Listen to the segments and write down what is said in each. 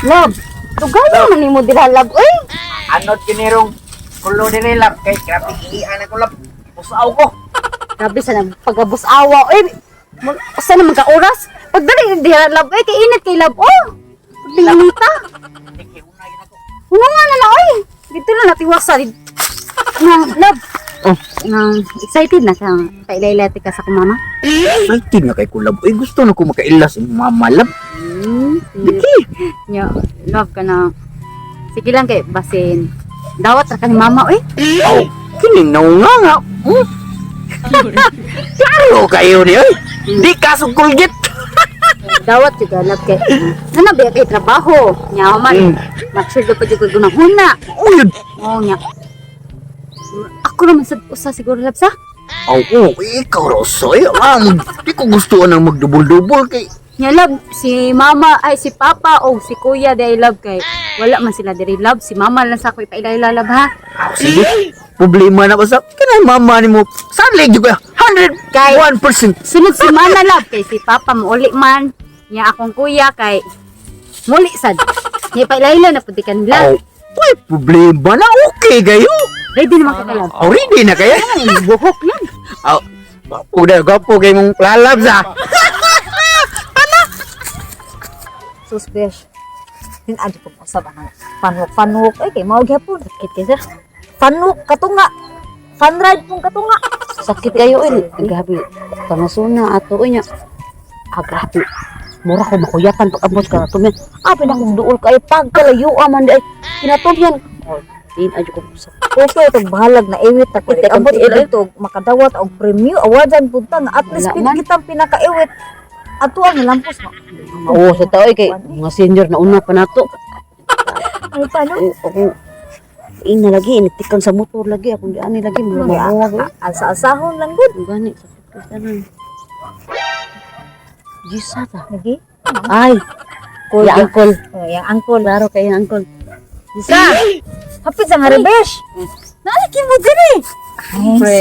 Love, dugayan man nimo dira, love, oy. Anod kinirong kulo diri, love, kay grabe iian ako, love. Pusaw ko. Grabe sa nang pagabus-awa, oy. Usa naman ka oras. Pagdali dira, love, oy, kay init kay love, oh. Pagdinita. Di kay unay na ko. Una nga na na, oy. Dito na natiwasa. Na, love. Oh. Nang excited na ka. Pailaylati ka sa kumama. Excited na kay ko, love. Uy, gusto na ko makaila sa mama, love. Diki. Nya, love ka na. Sige lang kay basin. Dawat ra ka ni mama, oy. Oh, kini nga nga. Klaro kayo ni oy. Di ka sa Colgate. Dawat juga love kay. Nana ba kay trabaho? Nya man. Mature pa jud ko gunahuna. Uy, Oo nya. Ako naman sa usa siguro, love, sa. Aw, oh, ikaw Rosoy. Ah, di ko gusto nang magdubol-dubol kay Nya love, si mama ay si papa o si kuya di love kay wala man sila diri, love. Si mama lang sa ako ipailala, love, ha. Aw, sige. Problema na ba sa kanang mama nimo? Salig jud ka 101%. Sunod si mana, love, kay si papa mo uli man. Nya akong kuya kay muli sad. Nya ipailaila na pud di kanila. Aw, uy, problema na okay kayo. Ready naman ka, love. Aw, ready na kaya. Ay, buhok lang. Aw, gwapo na, gwapo kay mong lalabs ah. Sus, besh. Din adto ko usab ang fanwalk fanwalk ay kay mao gyapon. Sakit kay sir. Fanwalk katunga. Fun ride pong katunga. Sakit kayo eh. Grabe. Panusuna ato oy nya. Ah, grabe. Mura ko makuyapan pag abot ka nato. Ah, pinakong duol kayo pagkalayo man di ay kinatumyan. Oh, din adyo ko sa Okay, tag bahalag na iwit ta ko. Kita kang Abot tiil, ko dito makadawat og premyo awardan pud ta nga at least Wala man. kitang pinakaiwit. Ato ang lampos mo. Oo, sa tao eh, kay mga senior na una pa nato. Ay paano? Ay, ako ina lagi initikan sa motor lagi akong di ani lagi mura mabuwag eh. Asa-asahon lang gud. Ang gani sakit ko tanan. Gisa ta. Lagi. Ay, Kol, ya angkol. Oh, yang angkol. Klaro kay angkol. Gisa. Hapit sa nga rebesh. Nalaki mo diri. Pre.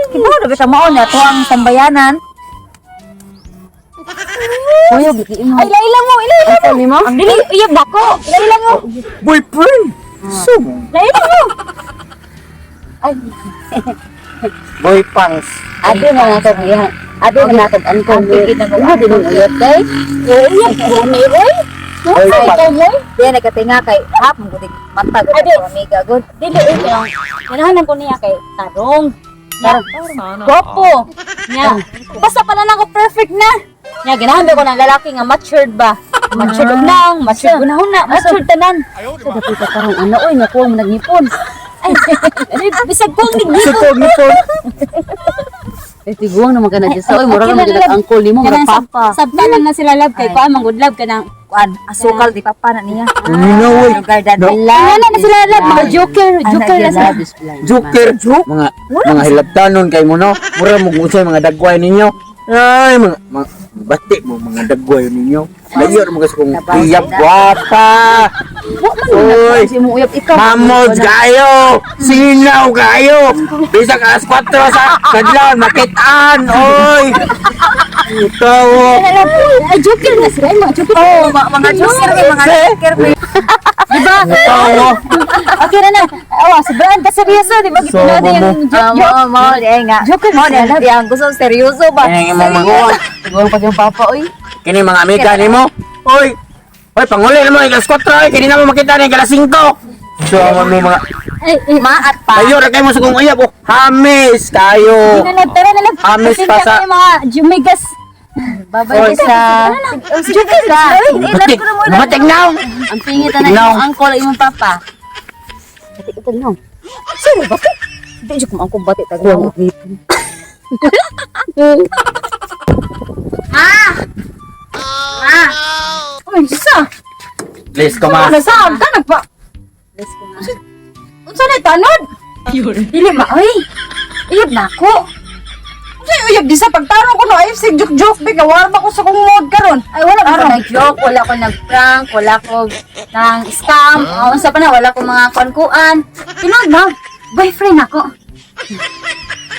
Kibaw na ba siya mao na to ang tambayanan? Kuya, biki mo. Ay, laila mo, ilaila mo. Ano mo? Dili, uyab dako. Laila mo. Boyfriend. So, Laila mo. Ay, boy pangs. Ate na nato iya. Ate na nato angkol. Ano din ang uyab kay? uyab ko ni oy. Boy pangs. Di nagatinga kay hap mo gud mata gud ang amiga gud. Dili eh kay ganahan ko niya kay tarong. Nya, gwapo. Nya, basta pala na ko perfect na. Nya ganahan ba ko ng lalaki nga matured ba? Matured og naong, matured gunahon na, matured tanan. Sa dapit ka tarong ana oy nga kuwang nagnipon. Ay, bisag kong nigdi. Sa kog ni Paul. Eh tiguang naman ka na dyan sa oy, mura naman dyan angkol nimo, mura Kanang papa. Sabtanan na sila love kay kuan man good love kanang Kuan, asukal di papa na niya. No, way. Garden. No. Wala na sila love, mga joker, joker na sila. Love is blind. Joker. Mga mga hilabtanon kay mo no. Mura mo kung unsay mga dagway ninyo. Ay, mga bati mo mga dagway ninyo. Layo mo kasi kung iyap gwapa. Wa man Oy. si mo uyab ikaw. Mamod kayo! Sinaw kayo! Bisag alas 4 sa kadlawon, makitaan! Oy! Ikaw! Ay, joker na sila, ay, mga joker. Oh, mga joker kay mga joker. Diba? Ikaw! Okay na na. Awa, sobrang ka seryoso, di ba? So, Gitinood mo. yung joke. Mo mo di nga. Joker Mo na sila love. di ang gusto seryoso ba? Kini mo mga Tiguang pa yung papa oy. Kini mga amiga nimo. Oy! Oy, panguli na mo alas 4 oy, kini na mo makita ni alas 5. So mo mga Ay, ay, Maat pa. kayo ra kay mo sa kong uyab oh. Hamis kayo. na lang, tara na lang. Amis pa Pasensya sa- kayo, mga jumigas. Babay sa. Joker na sila. oy. Matik, matik now. Ang pingit na Tignaw. imong angkol imong papa. Ati ito no. Sino ba? Di jud ko maangkong bati tag. Kuwang og ngipon. Uy, sa. Please ko ma. Ano sa ka nagpa? Let's go na. Unsa na tanod? Dili ma, oy. Uyab na ako. Unsa uyab di sa pagtarong ko no ay sig joke joke bi warma ko sa kong mood karon. Ay, wala ko nag-joke, wala ko nag-prank, wala ko nang scam, o unsa pa na, wala ko mga kuan-kuan. Tinuod ba? Boyfriend ako.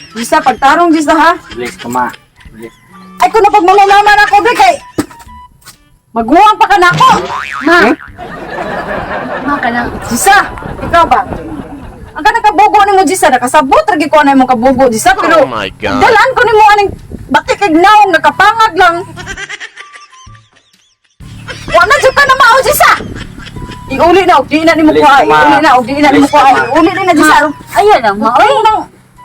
Di sa pagtarong di sa ha. Please ko ma. Please. Ay kuno pag malalaman ako bi kay Maguwang pa ka nako. Ma. Ma ka lang. Jisa, ikaw ba? Ang kanang kabugo nimo, Jisa, nakasabot ra gyud ko ana imong kabugo, Jisa, pero Oh my God. dalan ko nimo aning batik kag naong nakapangag lang. Wa na jud ka na mao, Jisa. Iuli na og di na nimo Please, kuha, ma. iuli na og di na nimo Please, kuha, ma. iuli na, Jisa. Ayaw lang, ma. Oy, nang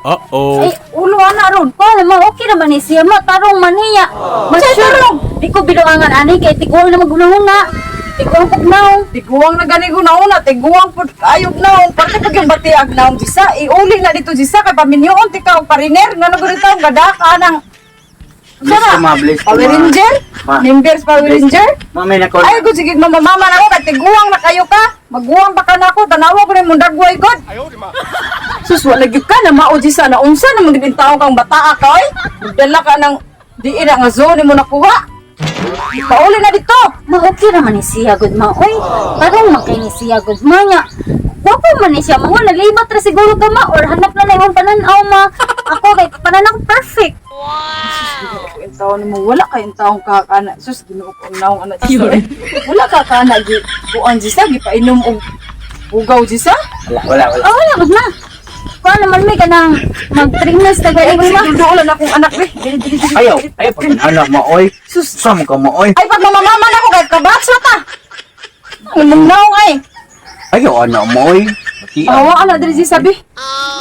Uh-oh. Ay, ulo ana ron. Ko ma, okay naman ni siya, ma. Tarong man niya. Ma, Siya, sure. tarong. Di ko biluangan ani kay tiguang na magunahuna. Tiguang pag naong. Tiguang na gani ko nauna, tiguang pud ayog naong, parte pag yung batiag naong, Jisa, iuli na dito, Jisa, kay paminyoon ti ka og pariner, ngano gud taong gadaka nang Bless ka, ma. Bless ka, Power ma. Ranger? Ma. Members Power Ranger? Ma, may nako. Ay, gud sige mamamama na ako kay tiguang na kayo ka. Maguwang pa ka na ako, tanawa ko nimong dagway god. Sus, wala gyud ka na mao, Jisa, na unsa na man gid tawo kang bataa ka oy. Magdala ka ng diin na nga zone mo nakuha. Pauli na dito. Ma, okay naman ni siya, good ma. Oy, tarong man kay ni siya, good ma nga. Gwapo man ni siya, ma. Wala, libat ra siguro ka, ma. Or hanap na na imong pananaw, ma. Ako kay pananaw perfect. Sus, taon mo wala kayong taong kakana. Sus, Ginoo ko ang naong anak, Jisa. Eh. Wala ka kana gi kuan, Jisa, gipainom og ugaw, Jisa. Wala, wala, wala. Oh, wala, good ma. Kuha naman may kanang mag 3 months na Ay, gani ma. duolan akong anak be. Dili, dili, dili. Ayaw, ayaw pag anak mo, oy. Sus, Sam ka mo, oy. ay, pag mamamama na ako kay kabatsa ta. Ang mong naong ay. Ayaw anak mo, oy. Batian. Pahawaan na diri, Jisa, be.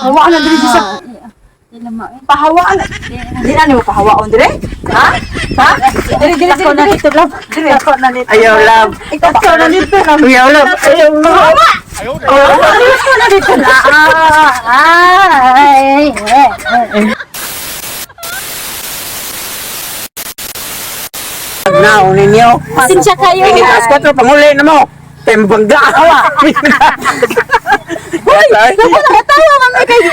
Pahawaan na diri, Jisa. Dili ma. Eh. Pahawaan na. Di na nimo pahawaon dire? Ha? Ha? Diri, diri, Ako diri, na diri. dito, love. Diri. Ako na dito. Ayaw, love. Ikaw ba? Ako na dito, love. Ayaw, love. Ayaw, love. Ako na dito. Ah, ay, ay, ay. Naon ninyo. Pasensya kayo. Ini alas 4, panguli na mo. Tembangga. Hoy! Ako nakatawa kami kayo.